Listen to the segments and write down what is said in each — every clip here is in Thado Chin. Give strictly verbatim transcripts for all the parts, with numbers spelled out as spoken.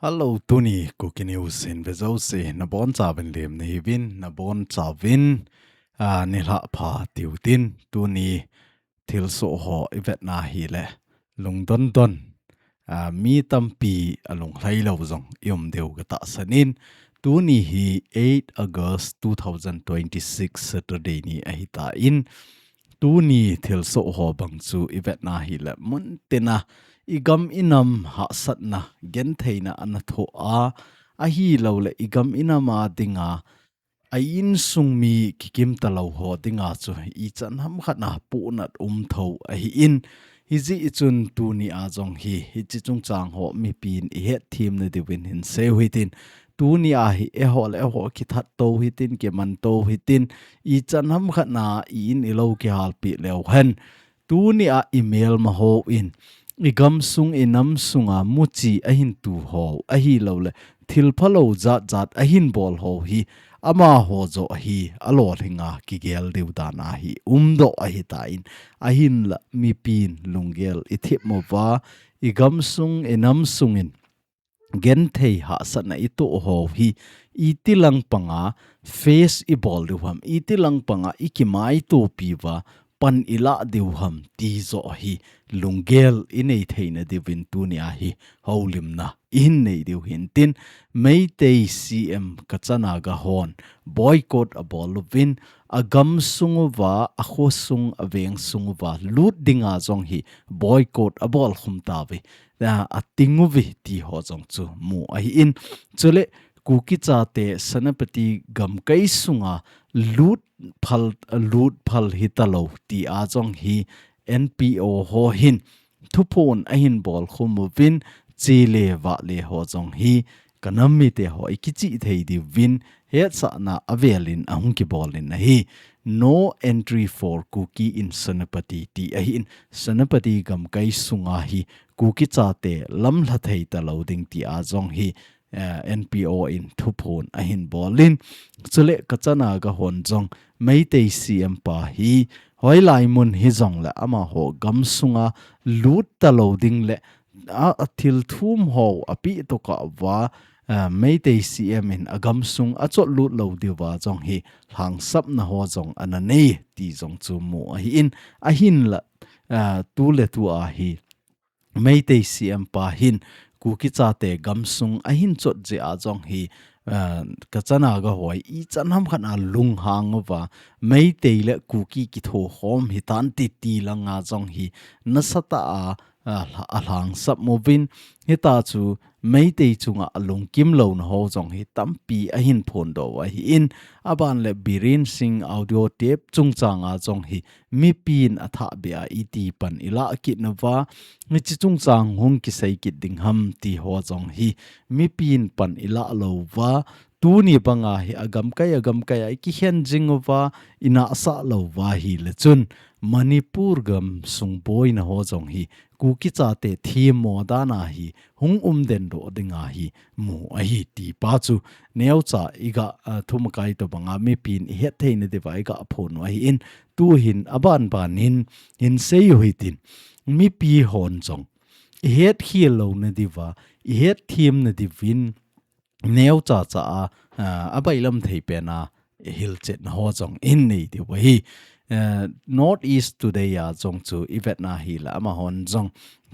Hello, tuni Kuki News in vejouse nabonchauvin lemna hiuvin, nabonchauvin, ah, nilhah pha tiutin, tuni thilsoh ho ivetna hile lungdon don, ah, mi tampi alunglhai lou jong ium diu katahsan in, tuni hi eight August two thousand twenty-six Saturday ni ahitan, tuni thilsoh ho bang chu ivetna hile muntina igam inam hahsatna, gentheina ana thoh a, ahilouleh igam inam a dinga, a insung mi kikim talou ho dinga chu ichan hamkhat a pohnat umtho ahin, hijeh chun tuni a jong hi, hiche chungchang ho mipin ihetthem nadiuvin hinsei u hitin, tuni a hi eiho le eiho kithat tou hitin, kiman tou hitin, ichan hamkhat a i-in ilou kihalpeh leu hen, tuni a imelma hon, igamsung inamsunga muchi ahin tu ho, ahilouleh thilphalou jatjat ahin bol ho hi, amaho joh hi alolhinga kigel diu dan ahi umdoh ahitan, ahinla mipin lunggel ithep uva, igamsung inamsungin genthei hahsatna itoh ho hi, itilang panga face ibol diu ham, itilang panga ikimaitopi uva pan ilah diu ham ti joh hi lunggel inei theina diuvin tuni a hi houlimna ihin nei diu hintin, Meitei C M Kachana Gahon boycott abol uvin, agamsung uva, akhosung, avengsung uva lut dinga jong hi boycott abol khum tauve, a, ating uve ti ho jong chu mu ahin. Chule Kuki chate Senapati gamkai sunga lut phal, lut phal hitalou ti a jong hi N P O ho hin thuphon ahin bol khum uvin, chele vahle ho jong hi kanam mite ho ikichih thei diuvin hetsahna avelin ahung kibolin ahi. No entry for Kuki in Senapati ti ahin, Senapati gamkai sunga hi Kuki chate lamlha thei talou ding ti a jong hi, eh, N P O in thuphon ahin bolin, chule Kachana Gahon jong Meitei C M pa hi hoilai mun hijongle amaho gamsunga lut talou ding le a, athil thum ho apeh tokah uva, eh, Meitei C M in agamsung achot lut lou diuva jong hi lhangsapna ho jong ana nei ti jong chu mu ahin, ahinla, eh, tuletu a hi Meitei C M pa hin Kuki chate gamsung ahin chot jeh a jong hi, eh, Kachana Gahon ichan hamkhat a lunghang uva, Meitei le Kuki kithokhom hitante ti langa jong hi nasatah a, a, alhangsap uvin, hita chu Meitei chunga alungkim louna ho jong hi tampi ahin phondoh u ahin, aban le Biren Singh audio tape chungchanga jong hi mipin athahbeh a iti pan ilah kit nauva, hiche chungchang hung kisei kit ding ham ti ho jong hi mipin pan ilah louva, tuni banga hi agamkai, agamkai a ikikhen jing uva, inahsah louva hile chun Manipur gamsung boina ho jong hi Kuki chate themmo dan a hi hung umden doh ding ahi mu ahi ti pa chu neocha iga, a, thumakai tobanga mipin ihet theina diuva iga phon u ahin, tuhin abanban in hinsei u hitin, mipi hon jong ihetkhel louna diuva, ihetthem na diuvin, neocha cha a, a, abailam thei pen a hilchetna ho jong inei diu ahi. Eh, North East Today a jong chu ivetna hile amahon jong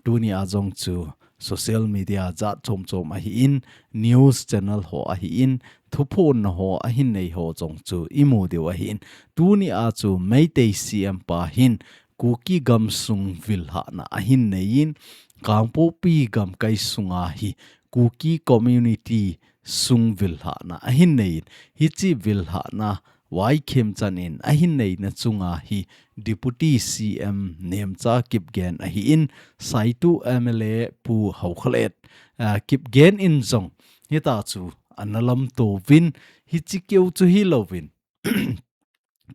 tuni a jong chu social media jat chom chom ahin, news channel ho ahin, thuphonna ho ahin nei ho jong chu imu diu ahin, tuni a chu Meitei C M pa hin Kuki gamsung vil hahna ahin neiyin, Kangpokpi gamkai sunga hi Kuki community sung vil hahna ahin neiyin, hiche vil hahna Y Khemchand in ahin neina chunga hi Deputy C M Nemcha Kipgen ahin, Saitu M L A Pu Haokholet, ah, Kipgen in jong hita chu ana lamto uvin, hiche keu chu hilouvin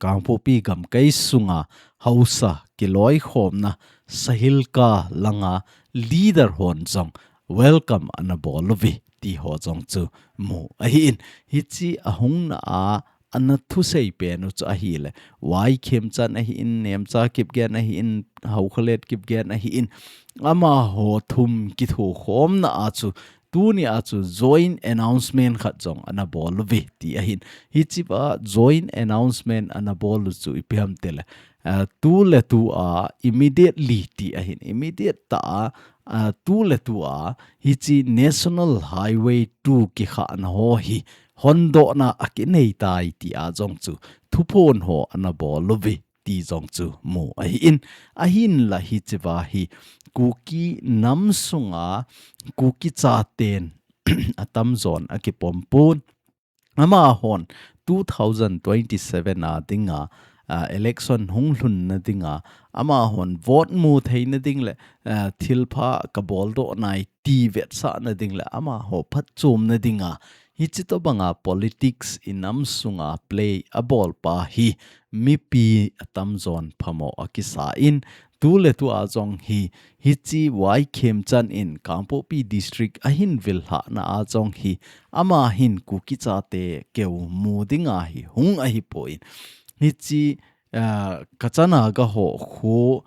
Kangpokpi gamkai sunga haosa kiloikhomna Sahilka langa leader hon jong welcome ana bol uve ti ho jong chu mu ahin, hiche ahungna a ana thusei pen u chu ahile Y Khemchand ahin, Nemcha Kipgen ahin, Haokholet Kipgen ahin, amaho thum kithokhomna a chu Tuni a chu joint announcement khat jong ana bol uve ti ahin. Hichea joint announcement ana bol u chu ipi ham tile, ah, tu le tu a immediately ti ahin. Immediate tah a, ah, tu le tu a hiche National Highway two kikhahna ho hi hondohna akinei tai tia jong chu thuphon ho ana bol uve ti jong chu mu ahin. Ahinla hichea hi Kuki nam sunga Kuki chaten atamjon akipom pon. Amahon two thousand twenty-seven a dinga, ah, election hung lhunna dinga, amahon vote mu theina ding le, ah, thilpha kabol doh nai ti vetsahna ding le, amaho phatchomna dinga, hiche tobanga politics inam sunga play abol pa hi mipi atamjon phamo akisa in, tu le tu a jong hi, hiche Y Khemchand in Kangpokpi District ahin vil lhahna a jong hi, ama hin Kuki chate keu mu dinga hi hung ahipoi. Hiche, ah, Kacha Naga ho kho,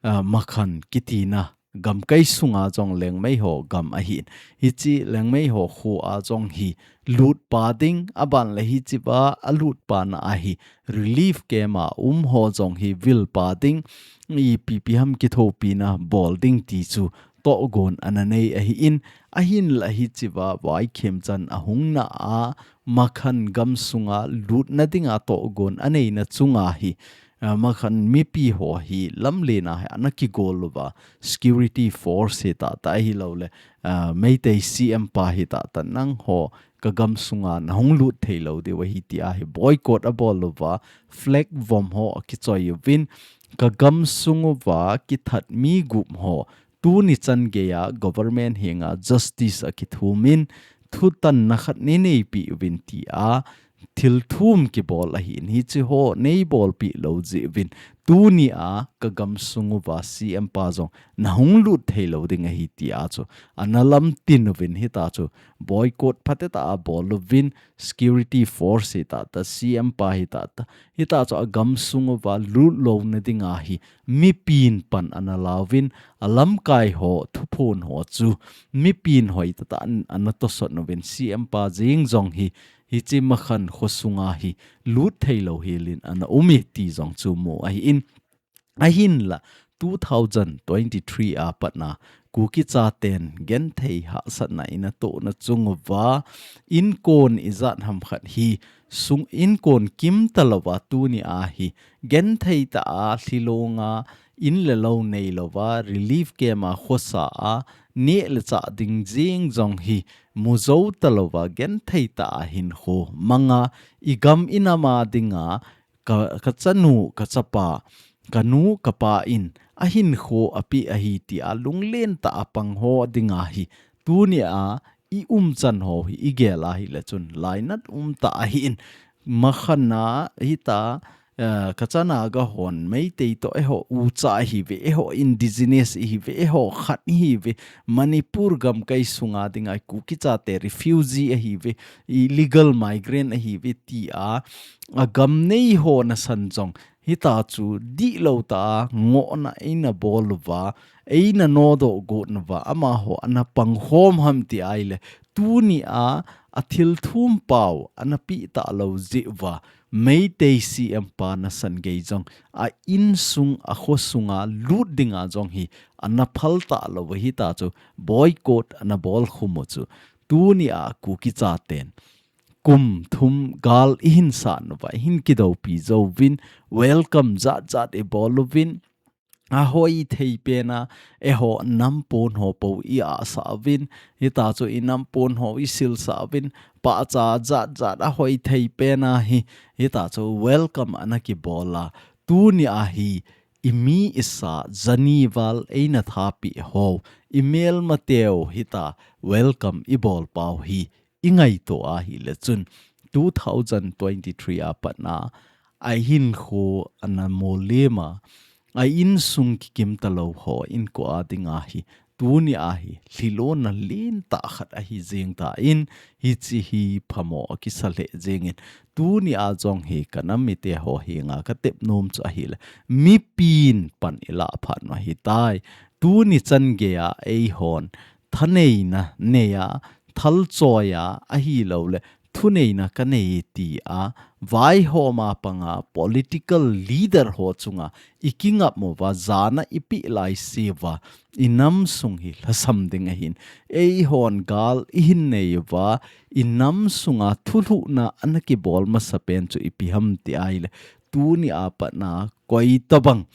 ah, Makhan kitina gamkai sunga jong Liangmai ho gam ahin. Hiche Liangmai ho kho a jong hi lut pa ding, aban le hichea alut pa na a hi relief camp a um ho jong hi vil pa ding, ipi ipi ham kithopina bol ding ti chu tohgon ana nei ahin. Ahinla hichea Y Khemchand ahungna a Makhan gam sunga lutna dinga tohgon aneina chunga hi, ah, Makhan mipi ho hi lamlen a hi ana kigol uva, security force hi tata hilou le, ah, Meitei C M pa hi tata, nangho kagam sunga nahung lut thei lou diu ahi tia hi boycott abol uva, flag vom ho akichoi uvin, kagam sung uva kithat mi gup ho tuni chan geiya government henga justice akithum in, thutanna khat nei neipi uvin tia thilthum kibol ahin. Hiche ho neibolpi lou jeh uvin, tuni a kagam sung uva C M pa jong nahung lut thei lou ding ahi tia chu ana lamtin uvin, hita chu boycott phatecha abol uvin, security force hi tata, C M pa hi tata, hita chu agam sung uva lut louna dinga hi mipin pan ana lauvin, alamkai ho thuphon ho chu mipin hoitah tah in ana tosot uvin, C M pa jeng jong hi hiche Makhan kho sunga hi lut thei lou helin ana um e ti jong chu mu ahin. Ahinla two thousand twenty-three a patna Kuki chaten genthei hahsatna in atohna chung uva, inkon ijat ham khat hi sung, inkon kimta louva tuni a hi genthei tah a lhilonga in le lou neilouva relief camp a khosa a neh le chah ding jeng jong hi mu jou talouva genthei tah a hinkho manga igam inam a dinga ka, kachanu, kachapa, kanu, kapa in ahinkho apeh ahi tia lunglen tah a pang ho dinga hi tuni a i umchan ho hi igel a hile chun lainat umtah ahin. Makhan a hita, eh, Kacha Naga hon Meitei toh eiho ucha ihiuve, eiho indigenous ihiuve, eiho khat ihiuve, Manipur gamkai sunga dinga Kuki chate refugee ahiuve, illegal migrant ahiuve tia agam nei ho nasan jong hita chu dihlou tah a ngohna eina bol uva, eina nodoh got nauva, amaho ana pangkhom ham ti ahile, tuni a athilthum pau ana peh talou jeh uva, Meitei C M pa nasan gei jong a insung, akho sunga lut dinga jong hi ana phal talou, hita chu boycott ana bolkhum u chu tuni a Kuki chaten kum thum gal ihin sat nauva, ihin kidoupi jouvin, welcome jat jat ibol uvin, ahoi thei pena eiho nam pon ho pou i-ahsah uvin, hita chu inam pon ho isilsah uvin, pahcha jat jat ahoi thei pena hi, hita chu welcome ana kibol a, tuni a hi imi isa jani val eina thapeh ho, imelmateu hita welcome ibol pau hi ingaito ahile chun two thousand twenty-three a patna a hinkho ana mollem a, a insung kikim talou ho inko a dinga hi tuni a hi lhilona lentah khat ahi jeng tan, hiche hi phamo akisa lheh jengin, tuni a jong hi kanam mite ho henga katep nom chu ahile, mipin pan ilah phat u ahitai. Tuni chan geiya eihon thaneina neiya thalchoi a, ahilouleh thuneina kanei tia vaihoma panga political leader ho chunga ikingap uva, jana ipeh laiseuva, inam sung hi lhasam ding ahin. Eihon gal ihin nei uva, inam sunga thulhuhna ana kibol masapen chu ipi ham ti ahileh, tuni a patna koitobang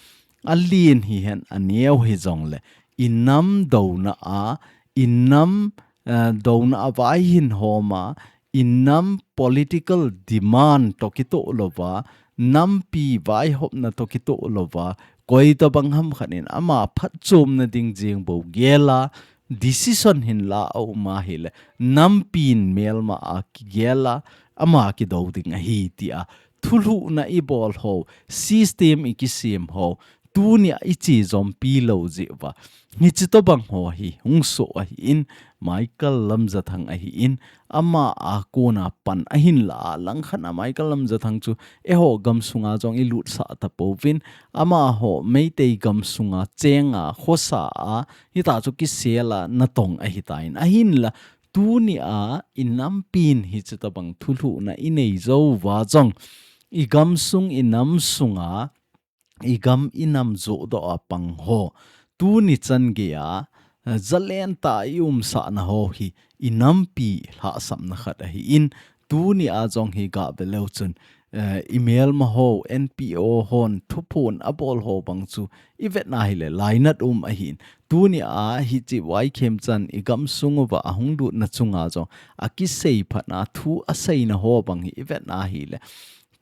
alen hihen aneo hijongleh, inam douna a, inam, eh, douna a vaihin homa, inam political demand toh kitoh louva, nampi vaihopna toh kitoh louva, koitobang ham khat in ama phatchomna ding jeng bou gela, decision hinla aum ahileh, nampin melma a kigela, ama kidou ding ahi tia thulhuhna ibol ho, system ikisem ho, tunia iche jompi lou jeh uva, hiche tobang ho hi hung soh ahin, Michael Lamjathang ahin, ama a kona pan ahinla, langkhat a Michael Lamjathang chu eiho gamsunga jong ilutsah tapouvin, amaho Meitei gamsunga chenga, khosa a, hita chu kisela natong ahitan, ahinla, tunia inampin hiche tobang thulhuhna inei jouva jong, igamsung inam sunga, igam inam johdoh a pang ho, tuni chan geiya, eh, jalen tah a iumsahna ho hi, inampi lhahsamna khat ahin, tunia jong hi gave leu chun, eh, imelma ho, N P O hon thuphon abol ho bang chu ivetna hileh lainat um ahin, tunia hiche Y Khemchand igamsung uva ahung lutna chunga jong akisei phatna thu aseina ho bang hi ivetna hileh,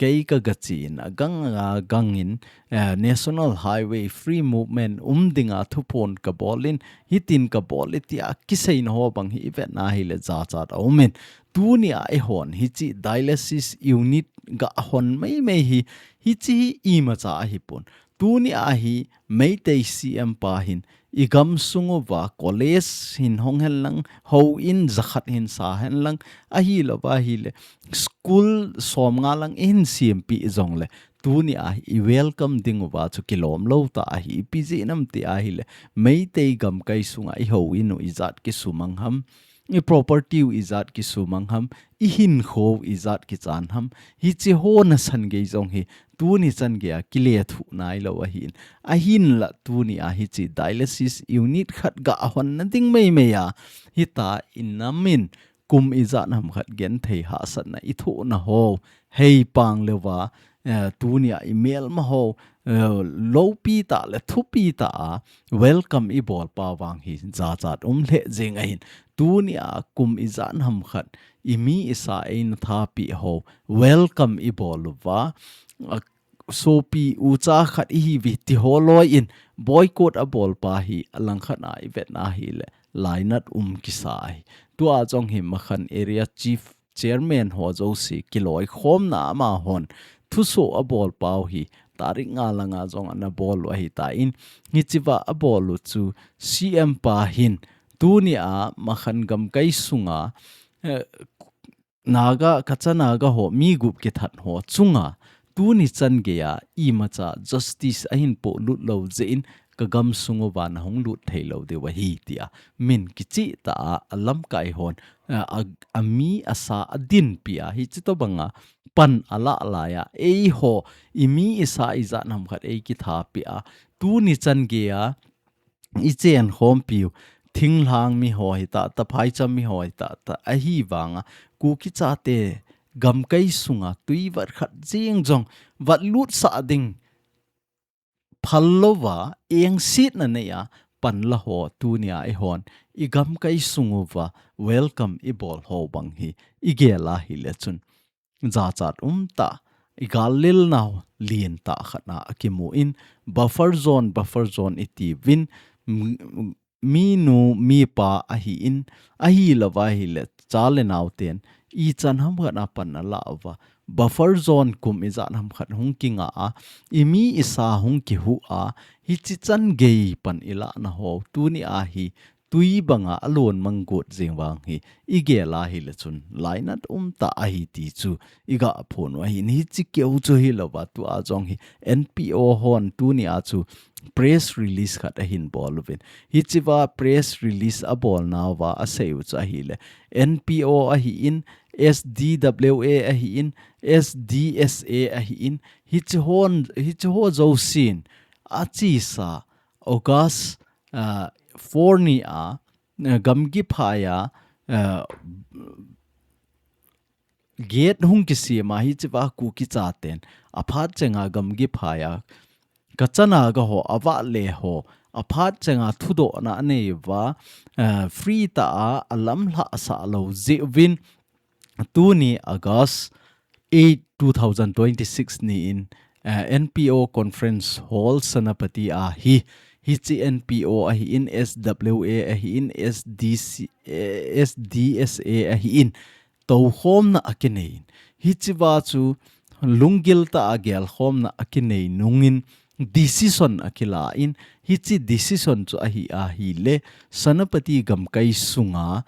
kei kagachen, agang agangin, eh, National Highway Free Movement um dinga thuphon kabolin, hitin kabol e tia kiseina ho bang hi ivetna hileh jachat aumin. Tunia eihon hiche dialysis unit gahon meimei hi, hiche hi imacha ahipon. Tunia hi Meitei C M pa hin, igamsung uva college hin hong henlang, houin jakhat hin sa henlang, ahilouva ahileh, school somnga lang ihin sempeh jongleh, tunia i welcome ding uva chu kilom lou tah ahi, ipi jeh ham ti ahileh, Meitei gamkai sunga ihouin u ijat kisumang ham, iproperty u ijat kisumang ham, ihinkho u ijat kichan ham, hiche ho nasan gei jong hi, tuni chan geiya kilethuh nailou ahin, ahinla tunia hiche dialysis unit khat gahonna ding meimei a, hita inamin kum ijat ham khat genthei hahsatna ithohna ho, heipang leuva, eh, tunia imelma ho, eh, loupi tah le thupi tah a welcome ibol pa vang hi jachat um lheh jeng ahin, tunia kum ijat ham khat imi isa eina thapeh ho welcome ibol uva, a, sopi ucha khat ihiuve ti ho loiyin boycott abol pa hi alangkhat a ivetna hileh lainat um kisa ahi. Tua jong hi Makhan Area Chief Chairman ho jouse kiloikhomna amahon thusoh abol pau hi tarik nga langa jong ana bol u ahitan, hichea abol u chu C M pa hin tunia Makhan gamkai sunga, eh, Naga, Kacha Naga ho mi gup kithat ho chunga tuni chan geiya imacha justice ahin polut lou jeh in kagamsung uva nahung lut theilou diu ahi tia min kicheh tah a alamkai hon, a, a, ami asa adinpi a hiche tobanga pan alah laiya eiho imi isa ijat ham khat eikithapeh a tuni chan geiya ichenkhompiu, thinglhang mi ho hitah tah, phaicham mi ho hitah tah, ahivanga Kuki chate gamkai sunga tui vat khat jeng jong vatlutsah ding phal louva, engsetna neiya panla ho tunia eihon igamkai sung uva welcome ibol ho bang hi igel a hileh chun jachat umtah, igal lelnau lentah khat a akimun, buffer zone, buffer zone itiuvin, m-, minu mipa ahin, ahilouva ahileh cha le naoten ichan ham khat a pan alah uva, buffer zone kum ijat ham khat hung kinga a, imi isa hung kihuh a, hiche chan gei pan ilahna ho tunia hi tui banga alon mang got jeng vang hi, igel a hile chun, lainat umtah ahi ti chu, iga phon u ahin, hichi keu chu hilouva, tua jong hi, N P O hon tuni a chu, press release khat ahin bol uvin. Hichiva press release abol nauva, asei u chu ahile, N P O ahin, S D W A ahin, S D S A ahin, hichi hon, hichi ho jousen, achesa, August, ah, four ni a, eh, gamgi phai a, eh, gate hung kisem a hichiva Kuki chaten, aphat chenga gamgi phai a, kachana ga ho, avale ho, aphat chenga thudohna anei uva, eh, free tah a, alamlhah sah lou jeh uvin, tuni August eight, two thousand twenty-six ni in, eh, N P O Conference Hall Senapati a hi, hichi N P O ahin, S W A ahin, S D C, eh, S D S A ahin, toukhomna akinei in. Hichiva chu lunggil tah a gelkhomna akinei nungin, decision akila in, hichi decision chu ahi ahile, Senapati gamkai sunga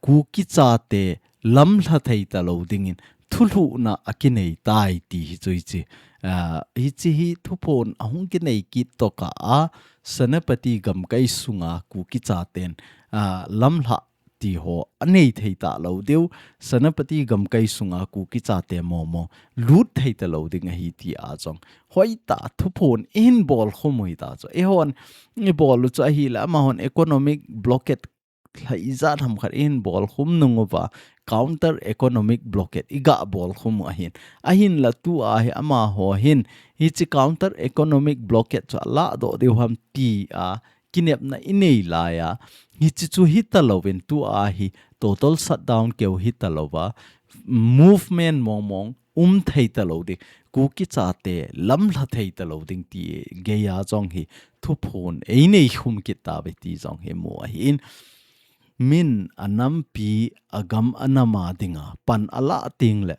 Kuki chate lamlha thei talou dingin thulhuhna akinei tai ti hi chu hichi. Ah, hichi hi thuphon ahung kinei kit tokah a, Senapati gamkai sunga Kuki chaten, ah, lamlha ti ho anei thei talou diu, Senapati gamkai sunga Kuki chate momo lut thei talou ding ahi ti a jong. Hoitah thuphon ihin bol khum u hita chu. Eihon ibol u chu ahile amahon economic blockade lha ijat ham khat ihin bol khum nung uva, counter economic blockade iga bol khum u ahin. Ahinla tua hi amaho hin, hichi counter economic blockade chu aladoh diu ham ti a, kinepna inei laiya, hichi chu hita louvin tua hi total shutdown keu hita louva, movement mongmong um thei talou ding, Kuki chate lamlha thei talou ding ti geiya jong hi thuphon einei khum kit tauve ti jong hi mu ahin, min anampi agam anama dinga pan alah tengle,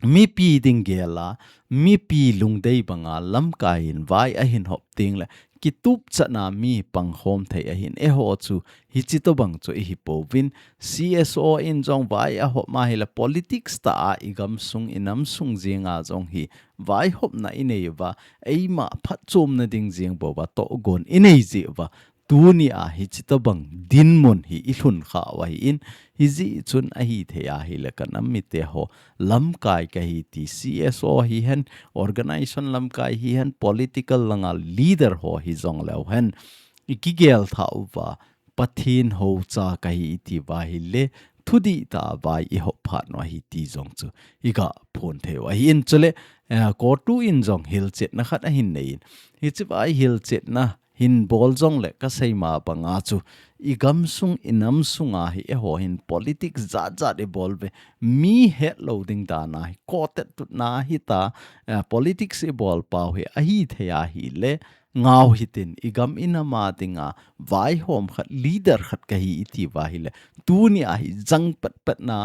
mipi ding gela, mipi lungdei banga lamkai in vai ahin hop tengle, kitup chana mi pangkhom thei ahin, eiho chu hichi tobang chu ihi pouvin, C S O in jong vai ahop ma hile politics tah a igamsung inamsung jenga jong hi vaihopna inei uva, eima phatchomna ding jeng bouva tohgon inei jeh uva, tuni a hichi tobang dinmun hi ilhun kha u ahin, hijeh chun ahithei ahile kanam mite ho lamkai kahi ti, C S O hihen, organization lamkai hihen, political langa leader ho hijong leu hen, ikigel thah uva, Pathen houcha kahi iti uva ahile, thudih tah a vai ihop phat u ahi ti jong chu iga phon thei u ahin, chule, eh, COTU in jong hilchetna khat ahin nei in, hichi vai hilchetna hin bol jongle kasei ma banga chu, igamsung inamsunga hi eiho hin politics jatjat ibol uve, mi hetlou ding dana hi, kotet tutna hita, eh, politics ibol pau hi ahithei ahile, ngau hitin, igam inama dinga vaihom khat, leader khat kahi iti uva ahile, tuni a hi jang petpetna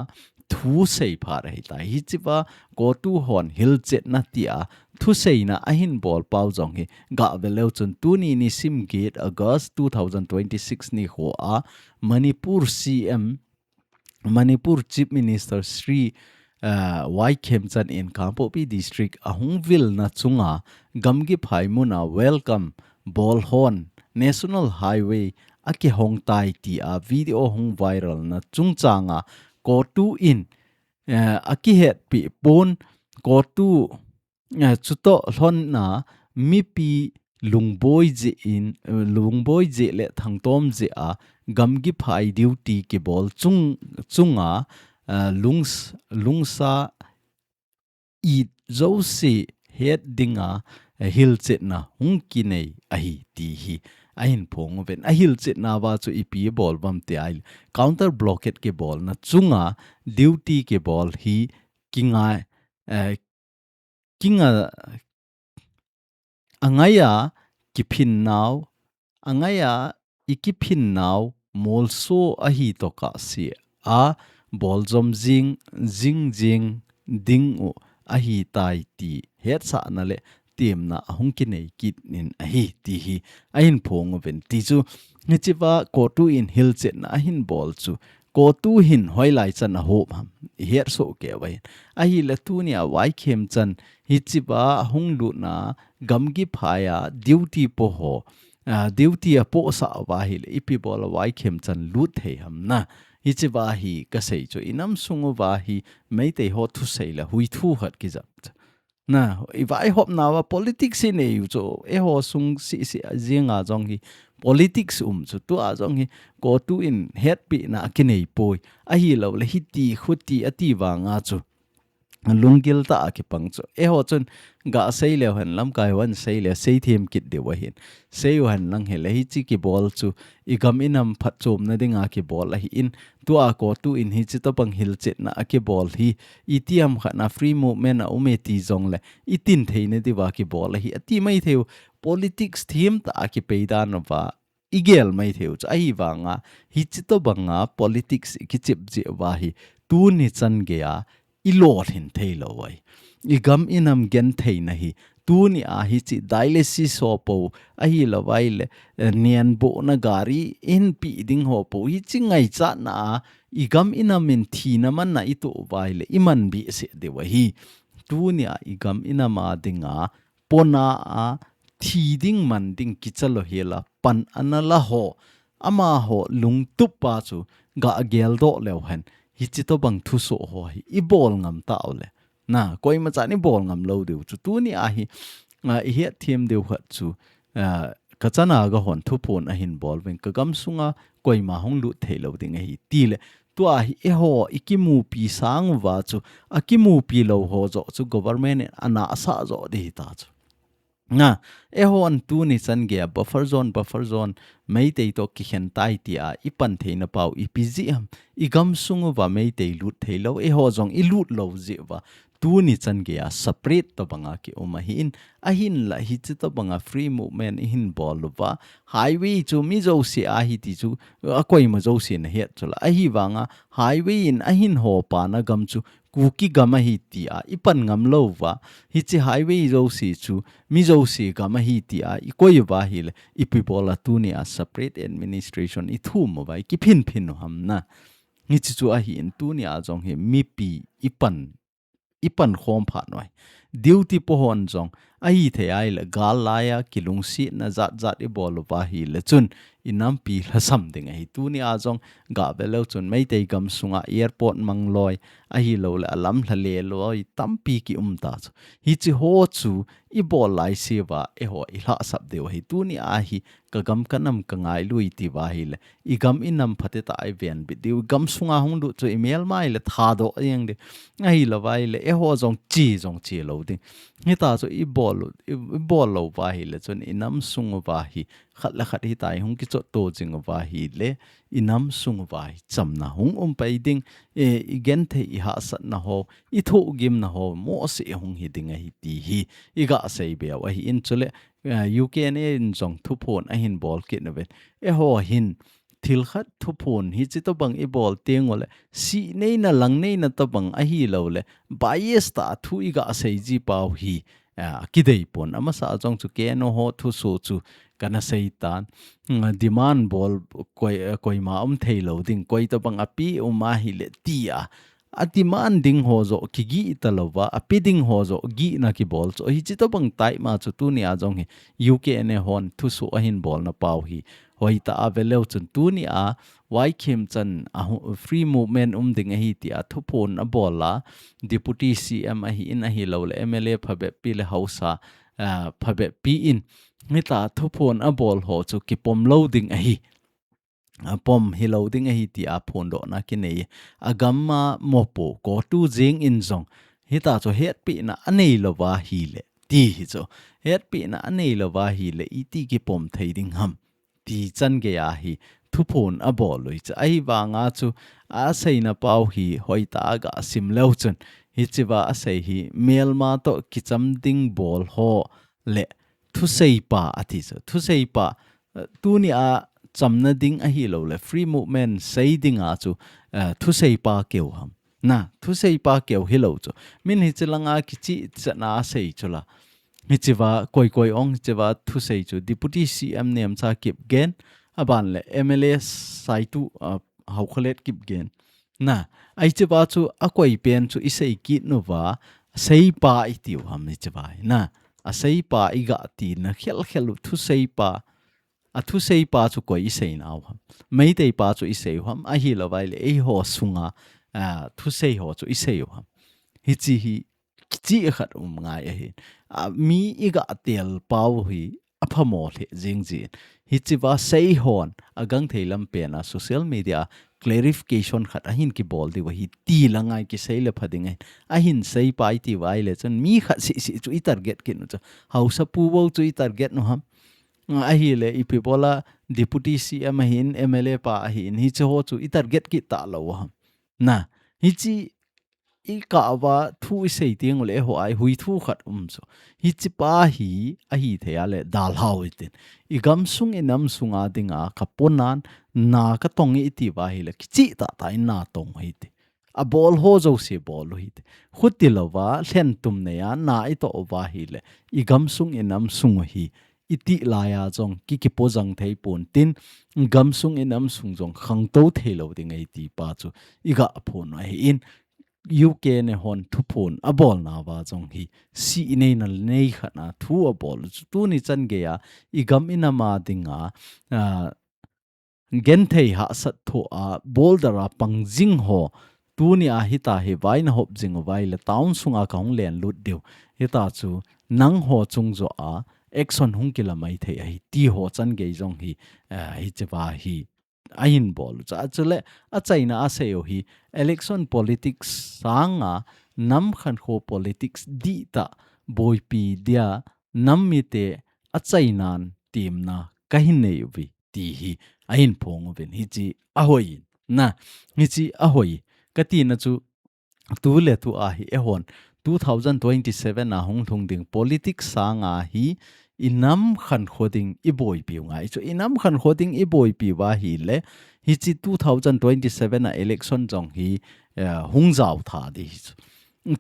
thusei phat ahitai. Hichi uva COTU hon hilchetna tia thuseina ahin bol pau jong hi gave leu chun, tuni nisim get August two thousand twenty-six nikho a Manipur C M, Manipur Chief Minister Shri, uh, Y Khemchand in Kangpokpi District ahung vilna chunga gamgi phai muna welcome bol hon National Highway akihong tai tia video hung viral na chungchanga COTU in, uh, akihetpi pon, COTU, eh, chutoh lhonna mipi lungboi jeh in, eh, lungboi jeh le thangtom jeh a gamgi phai duty kibol chung, chunga, eh, lungs-, lungsa it jouse het dinga, eh, hilchetna hung kinei ahi ti hi ahin phong uven. Ahilchetna uva chu ipi bol uvam ti ahile, counter blockade kibolna chunga duty kibol hi kingai, eh, kinga, angaiya kiphinnau, angaiya ikiphinnau molso ahi tokah sea boljom jing, jing, jing ding u ahitai ti hetsahna le temna ahung kinei kit in ahi ti hi ahin phong uven ti chu Hichea CoTU in hilchetna ahin bol chu, CoTU hin hoilai chan ahop ham, ihet soh kei uva hin. Ahile tunia Y Khemchand hichea hung lutna gamgi phai a duty po ho, ah, duty apohsah uva ahile, ipi bol a Y Khemchand lut thei ham na. Hichea hi kasei chu, inam sung uva hi Meitei ho thusei le hui thu khat kijap. Na, ivaihopna uva politics inei u chu, eiho sung sisi jeng a jong hi politics um chu, tua jong hi CoTU in hetpina akinei poi. Ahilou le hiti khuti ati vang a chu, lunggil tah a kipang chu. Eiho chun gasei leu hen, lamkai hon sei le, seithem kit diu ahin. Sei u hen lang hile, hiche kibol chu igam inam phatchomna dinga kibol ahin, tua CoTU in hiche tobang hilchetna akibol hi, itiham khat na free movement a um e ti jongle, itin theina diuva kibol ahi, ati maithei u, politics thim tah a kipei dan uva, igel maithei u chu, ahivang a, hiche tobang a politics ikichep jeh uva hi, tuni chan gei a, ilolhin theilou ahi. Igam inam gentheina hi, tunia hiche dialysis ho po, ahilou vaile, eh, nenbohna gari inpi ding ho po, hiche ngaichatna a, igam inam in thina manna itoh uva ahile, iman behseh diu ahi. Tunia igam inam a dinga, pona a, thi ding man ding kicha lou hela, pan ana la ho, amaho lungtup a chu gageldoh leu hen, hiche tobang thusoh ho hi ibol ngam tau le. Na, koima chan ibol ngam lou diu chu, tunia hi, ah, ihet them diu khat chu, ah, kachana gahon thuphon ahin bol uvin, kagam sunga koima hung lut theilou ding ahi tile. Tua hi eiho ikimupi sang uva chu, akimupi lou ho joh chu government in anahsah joh ding hita chu. Na, eihon tuni chan gei a buffer zone, buffer zone, Meitei toh kikhen tai tia ipan theina pau ipi jeh ham, igam sung uva Meitei lut theilou, eiho jong ilut lou jeh uva, tuni chan gei a separate tobang a kium ahin, ahinla hiche tobang a free movement ihin bol uva, highway chu mi jouse ahi ti chu, akoima jouse nahet chu la, ahivang a highway in ahin hopa na gam chu Kuki gam ahi tia ipan ngam lou uva, hiche highway jouse chu mi jouse gam ahi tia ikoi uva ahile, ipi bol a tunia separate administration ithum uva, ikiphin phin u ham na. Hiche chu ahin, tunia jong hi mipi ipan, ipan khom phat u ahi. Duty po hon jong, ahithei ahile, gal laiya kilungsetna jat jat ibol uva ahile chun, inampi lhasam ding ahi. Tunia jong gave leu chun Meitei gam sunga airport mang loi, ahilou le alamlha le loi tampi kium ta chu. Hiche ho chu ibol laise uva eiho ilhahsap diu ahi. Tunia hi kagam kanam kangailui ti uva ahile, igam inam phatecha a ivenbit diu, gam sunga hung lut chu imelma ahile thadoh jeng diu. Ahilou vaile eiho jong che jong che lou ding. Hita chu ibol, i, ibol lou uva ahile chun inam sung uva hi khat le khat hitia hung kichot to jing uva ahile, inam sung uva hi chamna hung um pai ding, e, igenthei ihahsatna ho, ithohgimna ho mohseh hung hi ding ahi ti hi igasei beu ahin, chule, e, U K N A in jong thuphon ahin bol kit uvin, eiho hin thil khat thuphon hiche tobang ibol teng ule, sih neina, lang neina tobang ahilou le, bias tah a thu igasei ji pau hi, a, kidei pon. Amasa jong chu K N O ho thusoh chu kana sei tan. Mm, demand bol koi, koima um theilou ding, koi tobang ape um ahile tia, a demand ding ho joh kigih talouva, ape ding ho joh gihna kibol chu. Hiche tobang type ma chu tunia jong hi U K N A hon thusoh ahin bolna pau hi hoitah a veleu chun, tunia Y Khemchand a hu-, free movement um ding ahi tia thuphon abol a, Deputy C M ahin, ahilou le M L A phabep pi le Hausa, a, phabep pi in, hita thuphon abol ho chu kipom lou ding ahi. A, pom hilou ding ahi tia phondohna kinei. Agam a mopo CoTU jeng in jong, hita chu hetpina anei louva ahile, ti hi chu. Hetpina anei louva ahile, iti kipom thei ding ham, ti chan gei a hi thuphon abol u ahi chu. Ahivanga chu aseina pau hi hoitah a gasim leu chun, hichea asei hi melma toh kicham ding bol ho le thuseipa ati chu. Thuseipa, eh, tunia chamna ding ahilou le, free movement sei dinga chu, eh, thuseipa keu ham. Na, thuseipa keu hilou chu. Min hiche langa kichih chatna asei chu la. Hichea koi koi ong, hichea thusei chu Deputy C M Nemcha Kipgen, Aban le M L A Saitu, uh, Haokholet Kipgen. Na, ahi chiva chu akoi pen chu isei kit nuva, seipa itiu ham hichiva hi. Na, aseipa iga tina khel khel u thuseipa, athuseipa chu koi isei nau ham. Meitei pa chu isei u ham, ahilouva ahile eiho sunga, uh, thusei ho chu isei u ham. Hichi hi kichi khat um ngai ahi. A, mi iga tel pau hi aphamo lheh jing jin. Hichiva seihon agangthei lam pena social media clarification khat ahin kibol diu ahi ti la ngai kisei le pha ding ahi. Ahin seipa itiuva ahile chun mi khat sisi chu itarget kit nu chu. Haosapu bou chu itarget nu ham. Ahile ipi bola deputy C M ahin M L A pa ahin hichi ho chu itarget kit talou ham. Na, hichi ikah uva thu isei teng ule eiho a ihui thu khat um chu. Hichipa hi ahithei a le dalhau itin. Igamsung inamsunga dinga kaponan na katong itiuva ahile kichi tahtah in na tong u hite. Abol ho jouse bol u hite. Khuti louva lhentum neiya na itoh uva ahile igamsung inamsung u hi iti laiya jong ki kipo jang thei pon tin, gamsung inamsung jong khangtou thei lou ding ahi ti pa chu iga phon u ahin. U K N A hon thuphon abolna uva jong hi si inei na nei khat na thu abol u chu tuni chan geiya igam inam a dinga, ah, genthei hahsat thoh a border a pang jing ho tuni a hita hi vaina hop jing uva ahile town sunga kahung len lut diu. Hita chu nangho chung joh a action hung kila mai thei ahi ti ho chan gei jong hi, eh, hichiva hi ahin bol u chu. Chule achaina a asei u hi election politics sanga nam khankho politics dihtah boipi dia nam mite achainan temna kahin nei uve ti hi ahin phong uvin hichi ahoi. Na, hichi ahoi. Katina chu tu le tu a hi eihon two thousand twenty-seven a hung lhung ding politics sanga hi inam khankho ding iboipi u ngai chu. Inam khankho ding iboipi uva ahile hichi two thousand twenty-seven a election jong hi, eh, hung jao tha di hi chu.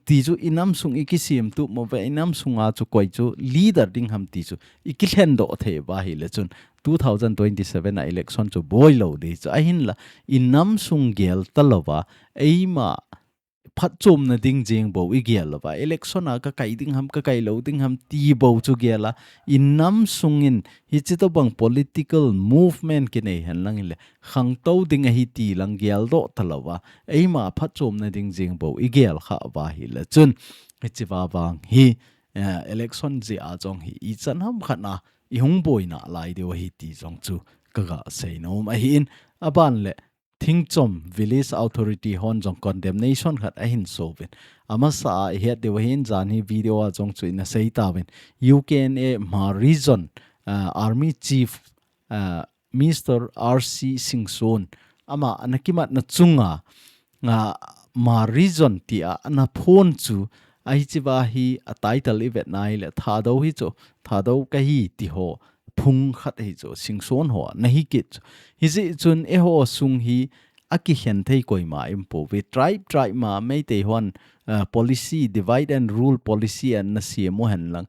Ti chu inamsung ikisem tup mo ve, inamsunga chu koi chu leader ding ham ti chu ikilhen doh thei uva ahile chun two thousand twenty-seven a election chu boi lou di chu. Ahinla inamsung gel talouva eima phatchomna ding jeng bou igel louva election a kakai ding ham, kakai lou ding ham ti bou chu gel a, inamsung in hichi tobang political movement kinei henlang ile khangtou ding ahi ti lang geldoh talouva eima phatchomna ding jeng bou igel khah uva ahile chun hichiva vang hi, eh, election jeh a jong hi ichan ham khat na ihung boina lai diu ahi ti jong chu kaga seinom ahin. Aban le Thingchom Village Authority hon jong condemnation khat ahin souvin. Amasa a ihet diu ahin jan hi video a jong chu ina sei tauvin. U K N A Hmar Region, ah, Army Chief, ah, Mister R C Singson. Ama ana kimatna chunga, ah, Hmar Region tia ana phon chu ahi chiva hi a title ivet na ahile Thadou hi chu, Thadou kahi ti ho phung khat hi chu Singson ho ana hi kit chu. Hijeh chun eiho sung hi akikhen thei koima ium pouve. Tribe, tribe ma Meitei hon, uh, policy, divide and rule policy ana sem u henlang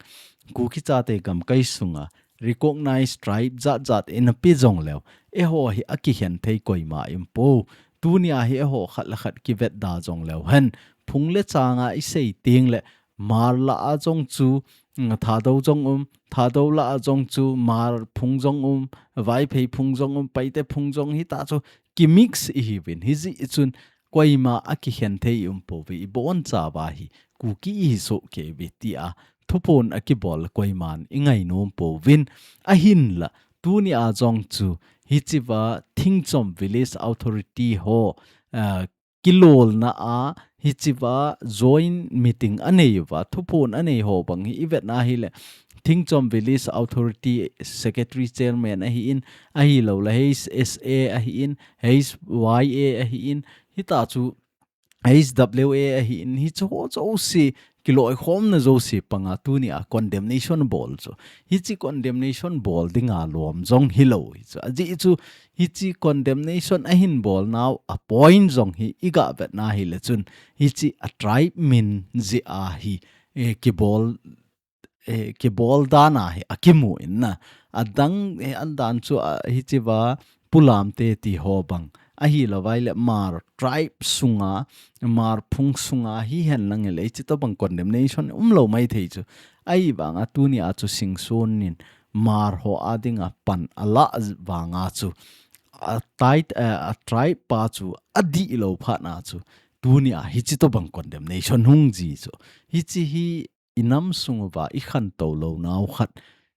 Kuki chate gamkai sunga recognize tribe jat jat ina pe jong leu eiho hi akikhen thei koima ium pou. Tuni a hi eiho khat le khat kivet da jong leu hen phung le changa isei teng le Hmar lah a jong chu, mm, Thadou jong um, Thadou lah a jong chu Hmar phung jong um, Vaiphei phung jong um, Paite phung jong hita chu kimix ihiuvin. Hijeh chun koima akikhen thei ium pouve, ibonchauva hi Kuki ihi soh kei uve tia thuphon akibol koiman ingainom pouvin. Ahinla tuni a jong chu hichiva Thingchom Village Authority ho, ah, kilolna a hichiva joint meeting anei uva, thuphon anei ho bang hi ivet na ahile Thingchom Village Authority Secretary Chairman ahin, ahilouleh H S A ahin, H Y A ahin, hita chu H W A ahin, hichu ho jouse kiloikhomna jouse panga tuni a condemnation bol chu. Hichi condemnation bol dinga lom jong hilou hi chu. Ajeh chu hichi condemnation ahin bol nau a point jong hi iga vet na ahile chun hichi a tribe min jeh a hi, eh, kibol, eh, kibol dan a hi akimu in na. adang, eh, andan chu, ah, hichea Pu Lamte ti ho bang. Ahilouva ahile Hmar tribe sunga, Hmar phung sunga hihen lang le hitobang condemnation umlou maithei chu. Ahivanga tunia chu Singson in Hmar ho a dinga pan alah vanga chu. A tai, eh, a tribe pa chu adihlou phat na chu. Tunia hitobang condemnation hung ji chu. Hiche hi i nam sung uva i khantou lounau khat,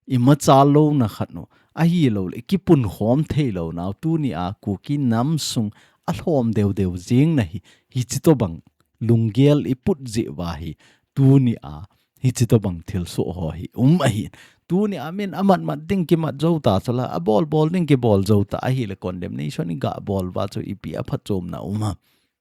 i machal louna khat u, ahilouleh i kipunkhom thei lounau, tunia Kuki nam sung alhom deu deu jing na hi, hitobang lunggel i put jeh uva hi, tunia hitobang thilsoh ho hi um ahi. Tunia min amat mat ding kimat jou ta chula, abol bol ding kibol jou ta ahile condemnation i gabol uva chu ipi aphatchomna um ham.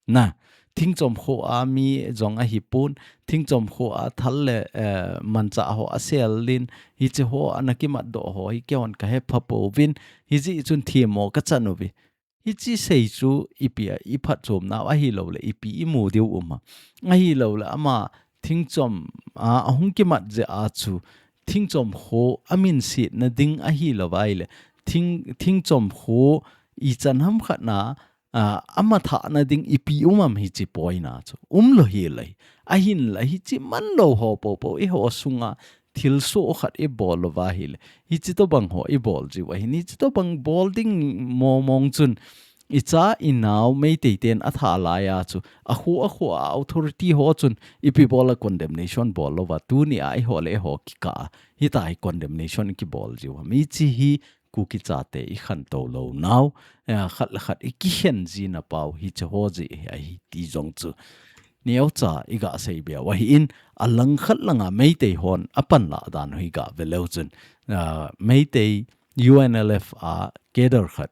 Na, Thingchom kho a mi jong ahipon, Thingchom kho a thal le, eh, manchah ho asel in, hiche ho ana kimatdoh ho hi keihon kahe phapouvin, hijeh chun themmo kachan uve. Hiche sei chu ipi a i phatchomnau ahilouleh ipi i mu diu um ham. Ahilouleh ama Thingchom a ahung kimat jeh a chu Thingchom kho amin setna ding ahilouva ahile, Thing, Thingchom kho ichan ham khat na ah, amathahna ding ipi um ham hiche poina chu. Umlou hile. Ahinla hiche manlou ho popo eiho sunga thilsoh khat i bol uva ahile. Hitobang ho i bol jiu ahin. Hitobang bol ding mong mong chun i cha i nao Meitei ten atha laiya chu. Akho, akho a authority ho chun ipi bola condemnation bol louva. Tunia eiho le eiho kikah a. Hitia hi condemnation kibol jiu ham. Hiche hi Kuki chate i khantou lounau, eh, khat le khat i kikhen jina pau hiche ho jeh hi ahi ti jong chu. Neocha i gasei beu ahin, alangkhat langa Meitei hon apan lah dan u hi gave leu chun, ah, Meitei U N L F a cadre khat,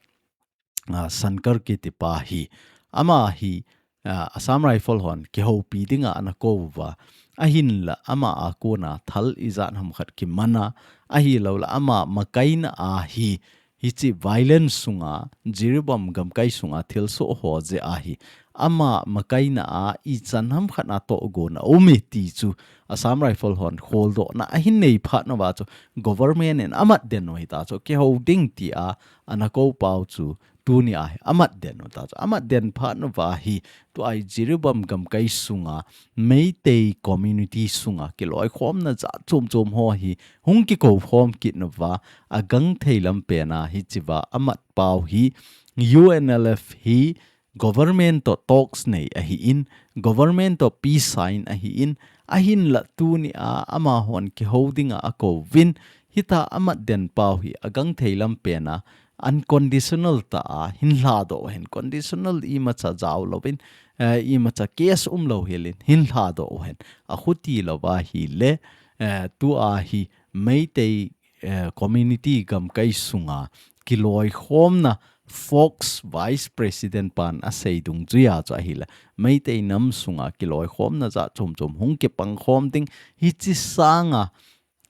ah, Sankar kiti pa hi, ama hi, ah, Assam Rifle hon kihoupi dinga ana kou uva. Ahinla ama a kona thal ijat ham khat kiman a. Ahilouleh ama makaina a hi, hiche violence sunga, Jiribam gamkai sunga thilsoh ho jeh a hi. Ama makaina a ichan ham khat na tohgon a um e ti chu Assam Rifle hon kholdohna ahin nei phat nauva chu government in amat den u hita chu kihou ding tia ana kou pau chu tunia hi amat den u ta chu. Amat den phat nauva hi tua hi Jiribam gamkai sunga Meitei community sunga kiloikhomna jat chom chom ho hi hung kikou khom kit nauva agangthei lam pena hichea amat pau hi U N L F hi government to talks nei ahin, government to peace sign ahin, ahinla tunia amahon kihou dinga akouvin, hita amat den pau hi agangthei lam pena unconditional tah a hin lhadoh hen, conditional imacha jao louvin, eh, imacha case umlou helin hin lhadoh hen. Akhuti louva ahile, eh, tua hi Meitei, eh, community gamkai sunga kiloikhomna Fox Vice President pan asei dungjuia chu ahile, Meitei nam sunga kiloikhomna jat chom chom hung kipangkhom ding, hiche sanga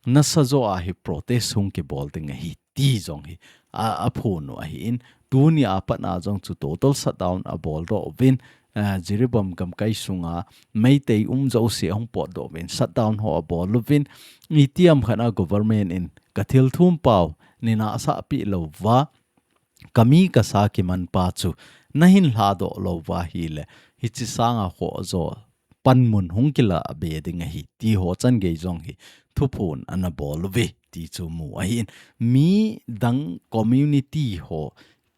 nasa jo a hi protest hung kibol ding ahi ti jong hi a, aphon u ahin, tunia pat na jong chu total shutdown aboldoh uvin, eh, Jiribam gamkai sunga Meitei um jouse ahung potdoh uvin, shutdown ho abol uvin, itiham khat a government in kathil thum pau, nei nahsah peh louva, kami kasa kiman pa chu nahin lhadoh louva ahile, hiche sanga khoh jo panmun hung kila be ding ahi, ti ho changei jong hi thuphon ana bol uve, ti chu mu ahin. Midang community ho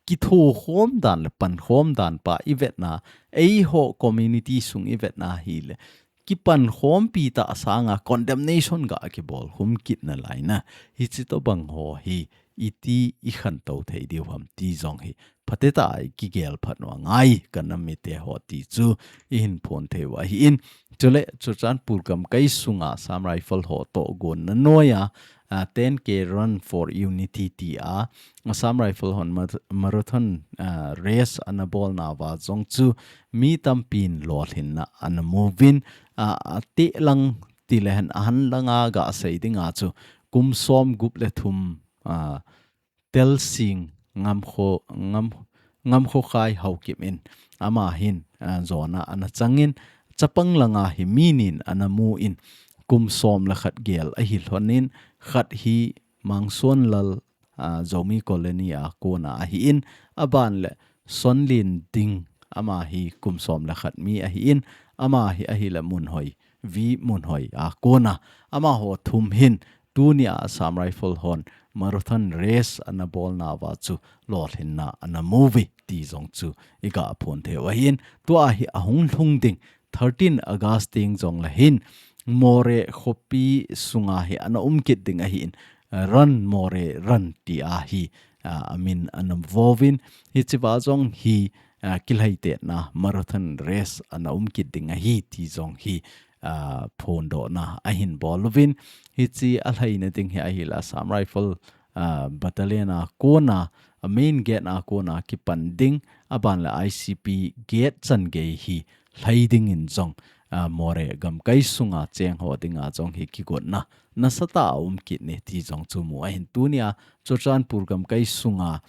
kithokhom dan le pankhom dan pa ivetna, eiho community sung ivetna ahile, kipankhompi tah sanga condemnation ga kibol khum kit nalai na. Hiche tobang ho hi iti i khantou thei diu ham ti jong hi phatecha a i kigel phat u angai ka nam mite ho ti chu i hin phon thei u ahin. Chule Churachandpur gamkai sunga Assam Rifle ho tohgon na noia, a, ten K Run for Unity tia Assam Rifle hon mar-, marathon, a, race ana bolnauva jong chu mi tampin lolhinna ana mu uvin, a, a, tehlang tilehen ahan langa gasei dinga chu kum som gup le thum, a, Telsing Ngamkho, Ngam-, Ngamkhokhai Haokip in ama hin, a, jona ana changin, chapang langa hi mi nin ana mu in, kum som le khat gel ahi lhonin, khat hi Mangsonlal ah, Zomi Colony a kona ahin, aban le Sonlinding, ama hi kum som le khat mi ahin, ama hi ahile Munhoi, V Munhoi a kona, amaho thum hin tunia Assam Rifle hon marathon race ana bolnauva chu lolhinna ana mu uve ti jong chu iga phon thei u ahin, tua hi ahung lhung ding thirteen August teng jong le hin Moreh khopi sunga hi ana um kit ding ahin, Run Moreh Run tia hi, ah, amin ana vo uvin, hichea jong hi, ah, kilhaitetna marathon race ana um kit ding ahi ti jong hi, ah, phondohna ahin bol uvin, hiche alhaina ding hi ahile Assam Rifle, ah, battalion a kona, a main gate a kona kipan ding, aban le I C P gate changei hi lhai dingin jong, ah, Moreh gamkai sunga cheng ho dinga jong hi kigotna nasatah a um kit e ti jong chu mu ahin, tunia Churachandpur gamkai sunga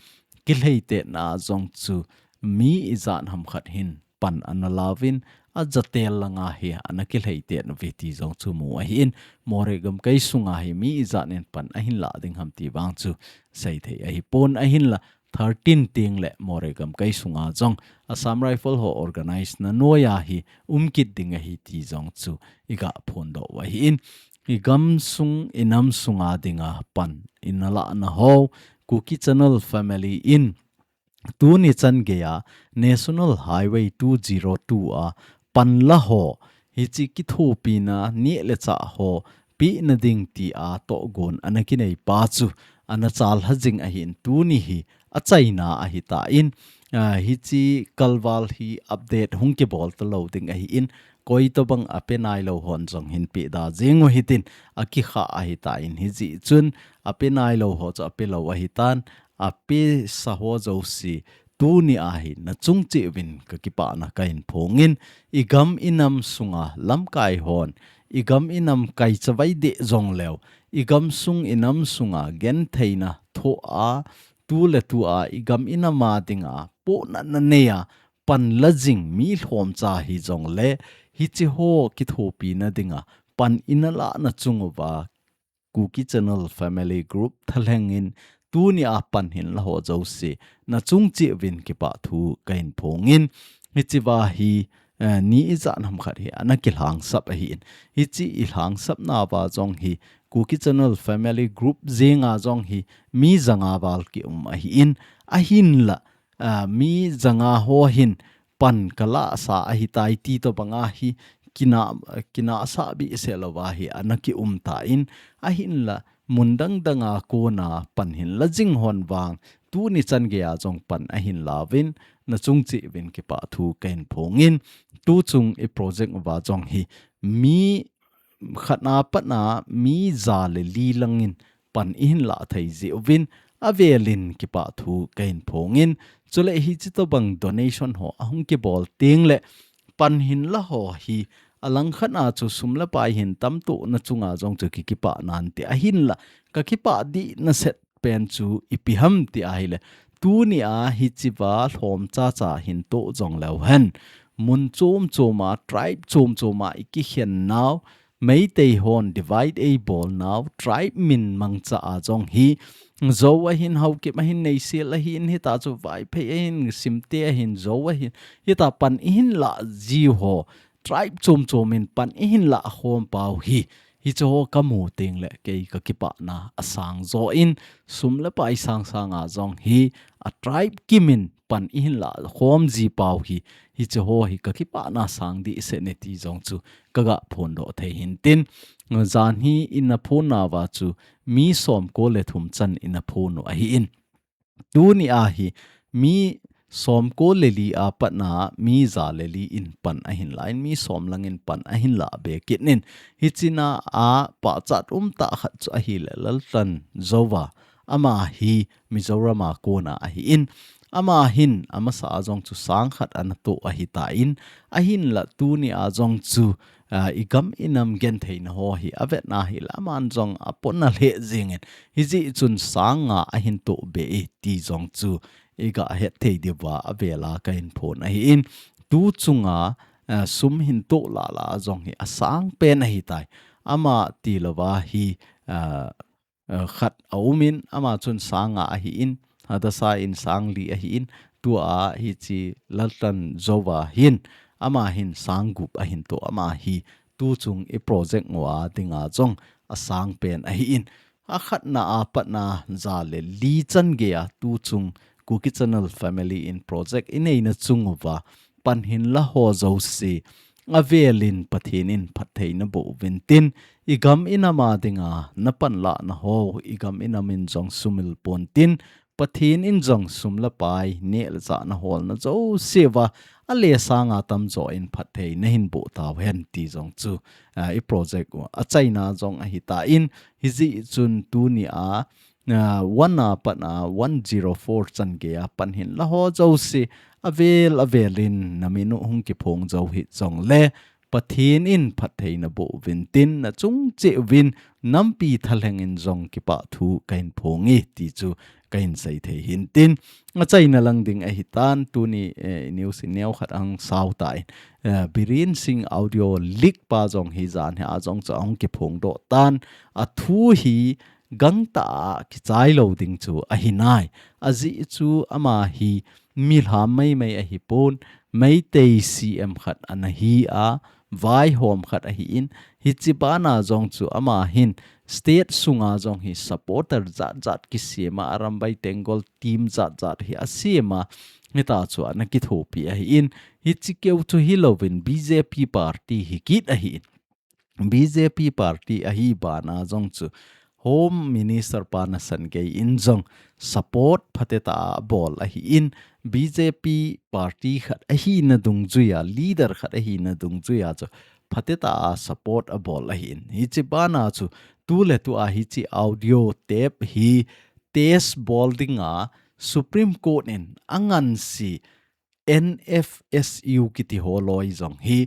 kilhaitetna jong chu mi ijat ham khat hin pan ana lauvin, ajatel langa hi ana kilhaitet uve ti jong chu mu ahin, Moreh gamkai sunga hi mi ijat in pan ahin la ding ham ti vang chu seithei ahipon, ahinla thirteen teng le Moreh gamkai sunga jong Assam Rifle ho organize na noiya hi um kit ding ahi ti jong chu iga phondoh u ahin, igam sung inam sunga dinga pan ina lahna ho, Kuki Channel family in tuni changeiya National Highway two zero two a pan la ho, hiche kithopina neh le chah ho pehna ding tia tohgon ana kinei pa chu ana chalha jing ahin, tuni hi achaina ahitan, ah, hiche kalval hi update hung kibol talou ding ahin, koi tobang ape nailou hon jong hin peh da jeng u hitin, akikha ahitan, hijeh chun ape nailou ho chu apelou ahitan, apesa ho jouse, tunia hi nachung cheh uvin kakipana kahin phongin, igam inam sunga lamkai hon, igam inam kaichavai deh jongleu, igam sung inam sunga gentheina thoh a, tu le tua igam inam a dinga pohnatna neiya pan la jing mi lhomcha hijongle, hiche ho kithopina dinga pan ina lahna chung uva Kuki Channel Family Group thalhengin tunia pan hin la ho jouse nachung cheh uvin kipah thu kahin phongin, hichea hi, eh, ni ijat ham khat hi ana kilhangsap ahin, hiche ilhangsapnauva jong hi Kuki Channel Family Group jenga jong hi mi janga val kium ahin, ahinla, ah, mi janga ho hin pan kalahsa ahitai ti tobanga hi kina, kinahsah behseh louva hi ana kium tan, ahinla mun dang danga kona pan hin la jing hon vang tuni changeiya jong pan ahin lauvin, nachung cheh uvin kipah thu kahin phongin, tuchung i project uva jong hi mi khatna patna mi ja le li langin pan ihin lah thei jeh uvin, avelin kipah thu kahin phongin, chule hiche tobang donation ho ahung kibol teng le pan hin la ho hi alangkhat a chu sum le pai hin tamtah na chunga jong chu kikipah nante, ahinla kakipah dih naset pen chu ipi ham ti ahile, tunia hichea lhomcha cha hin toh jongleu hen, mun chom choma, tribe chom choma ikikhen nau, Meitei hon divide eibol nau, tribe min mangcha a jong hi, Zo ahin, Haokip ahin, Neisel ahin, hita chu Vaiphei ahin, Simte ahin, Zo ahin, hita pan ihin lah jiu ho, tribe chom chom in pan ihin lah khom pau hi, hiche ho kamu teng le kei kakipahna asang jo in, sum le pai sang sanga jong hi, a tribe kimin pan ihin lah khom ji pau hi, hiche ho hi kakipahna sang dih seh ne ti jong chu kaga phondoh thei hintin. Jan hi ina phon nauva chu mi somko le thum chan ina phon u ahin. Tunia hi mi somko le li a patna mi ja le li in pan ahin lah in, mi som lang in pan ahin lah be kit in. Hichea pachat umtah khat chu ahile Laltlanjouva, ama hi Mizoram a kona ahin, ama hin amasa a jong chu sang khat ana toh ahitan, ahinla tunia jong chu, ah, igam inam gentheina ho hi avetna hile aman jong apona lheh jingin, hijeh chun sang nga ahin toh be e ti jong chu iga het thei diuva avela kahin phon ahin, tu chunga, ah, sum hin toh lah lah a jong hi asang pen ahitai. Ama tilouva hi, ah, eh, khat a um in, ama chun sang nga ahi in, Hadassah in sang li ahi in, tua hichi Laltanzhou a hin, ama hin sang gup ahin to, ama hi tu chung i project ngo a dinga jong a sang pen ahi in, a khatna a patna ja le li chan gei a tu chung Kuki Channel family in project i neina chung uva pan hin la ho jouse, a velin Pathen in phattheina boh uvin tin, i gam i nam a dinga na pan la na ho, i gam i nam in jong sumil pon tin, Pathen in jong sum le pai, neh le chah na holna jouse uva, a le sang a tamjo in phattheina hin boh tau hen ti jong chu, ah, i project u a chaina jong ahi ta in, hijeh chun tuni a, ah, one a pat a one zero four chan gei a pan hin la ho jouse, a vel a velin na min u hung kiphong jo hih jong le, Pathen in phattheina boh uvin tin, na chung cheh uvin nampi thalheng in jong kipah thu ka hin phong e ti chu ka hin sei thei hin tin. A chaina lang ding ahi tan, tuni, eh, news i neo khat a hung sao ta in, eh, Biren Singh audio leak pa jong hi jan hi a jong chu a hung kiphong doh tan, a thu hi gangtah a kichai lo ding chu ahi nai. Ajeh chu ama hi milham maimai ahi pon, Meitei C M khat ana hi a, vaihom khat ahi in, hichi bana jong chu ama hin state sunga jong hi supporter jat jat kisem a, Arambai Tenggol team jat jat hi asem a, hita chu ana kithopi ahi in, hichi keu chu hi louvin B J P party hi kit ahi in. B J P party ahi bana jong chu Home Minister pa nasan gei in jong support phatecha a bol ahi in, B J P party khat ahina dungjui a, leader khat ahina dungjui a chu phatecha a support a bol ahi in. Hichi bana chu tu le tu a hichi audio tape hi test bol dinga Supreme Court in a ngansi N F S U kiti ho loi jong hi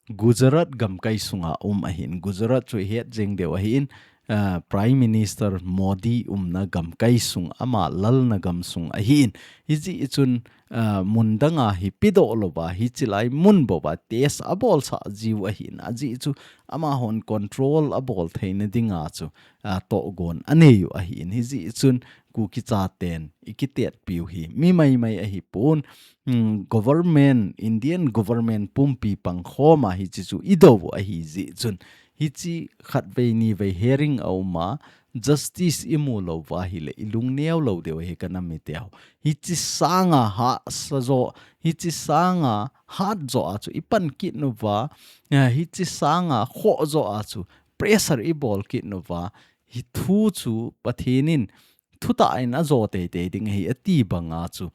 Gujarat gamkai sunga um ahi in. Gujarat chu i het jeng diu ahi in, ah, Prime Minister Modi umna gamkai sung, ama lalna gam sung ahi in. Hijeh chun, ah, mun danga hi pedoh louva, hichi lai mun bouva test a bolsah jiu ahi in. Ajeh chu ama hon control a bol theina dinga chu, ah, tohgon a nei u ahi in. Hijeh chun Kuki chaten i kitetpiu hi mi maimai ahi pon, hmm, government, Indian government pumpi pangkhom a hichi chu i dou u ahi jeh chun, hichi khatvei nivei hearing a um a, justice i mu louva ahile i lungneo lou diu ahi ka nam mite ho. Hichi sanga hahsa jo, hichi sanga hat jo a chu i pan kit uva, eh, hichi sanga khoh jo a chu pressure i bol kit uva, hi thu chu Pathen in thutah in a jo teitei ding ahi ati banga chu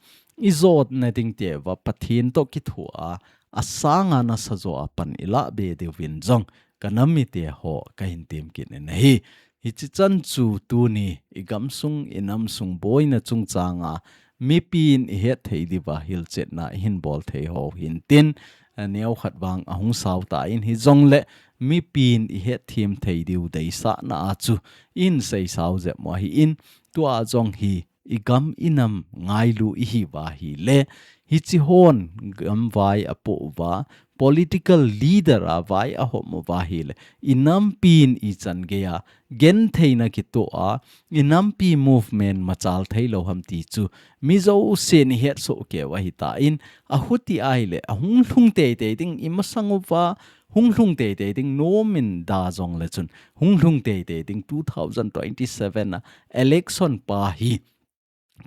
i jona ding teuva Pathen toh kithoa, a sanga nasa jo a pan i lah be diuvin jong ka nam mite ho ka hin tem kit in ahi. Hichi chan chu tuni i gamsung i namsung boina chungchanga mipin i hetthei diuva hilchetna i hin bol thei ho hin tin, a neo khat vang a hung sao ta in, hijongle mipin i hetthem thei diu deisahna a chu i hin seisao jep u ahi in, tua jong hi i gam i nam ngailu i hiuva ahile, hichi hon gam vai a poh uva, political leader a vai a hom uva ahile, i nampin ichan geiya gentheina kitoh a, i nampi movement machal thei lou ham ti chu mi jousen i hetsoh keu ahi ta in, a huti ahile, a hung lhung teitei ding i masang uva, hung lhung teitei ding nom in da jongle chun, hung lhung teitei ding two thousand twenty-seven a election pa hi,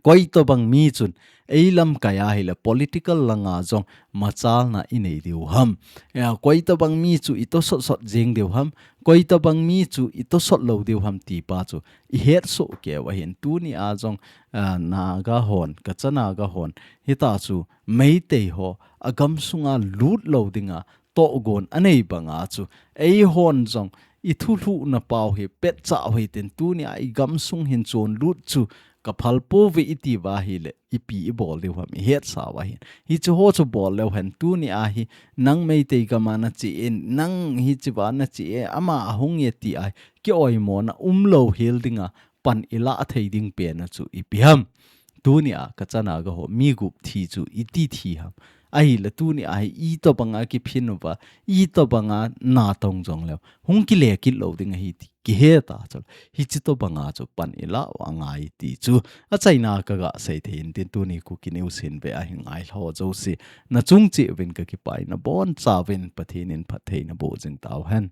koi tobang mi chun ei lamkai ahile political langa jong machalna i nei diu ham. Ya, koi tobang mi chu i tosot sot jeng diu ham, koi tobang mi chu i tosot lou diu ham ti pa chu i hetsoh keu ahin. Tuni a jong, ah, Naga hon, Kacha Naga hon, hita chu Meitei ho a gamsunga lut lou dinga tohgon a nei banga chu, eihon jong i thulhuhna pau hi petchah u hitin, tuni a i gamsung hin chonlut chu ka phal pouve i ti uva ahile, ipi i bol diu ham i hetsa u ahin. Hichi ho chu bol leu hen, tuni a hi nang Meitei gam a na che in, nang hichi uva na che e, ama ahung e ti a hi kioimona um lou hel dinga pan i lah thei ding pen a chu ipi ham. Tuni a Kacha Naga ho mi gup thi chu iti thi ham. Ahile tuni a hi itobanga kiphin uva, itobanga natong jongleu hung kile kit lou ding ahi ti kihe ta chu. Hichi tobanga chu pan ilah u angai ti chu. Achaina kaga sei thei in tin tuni Kuki News hin ve ahi ngai lou jouse. Nachung cheh uvin kakipah in nabonchauvin Pathen in phatthei naboh jing tauhen.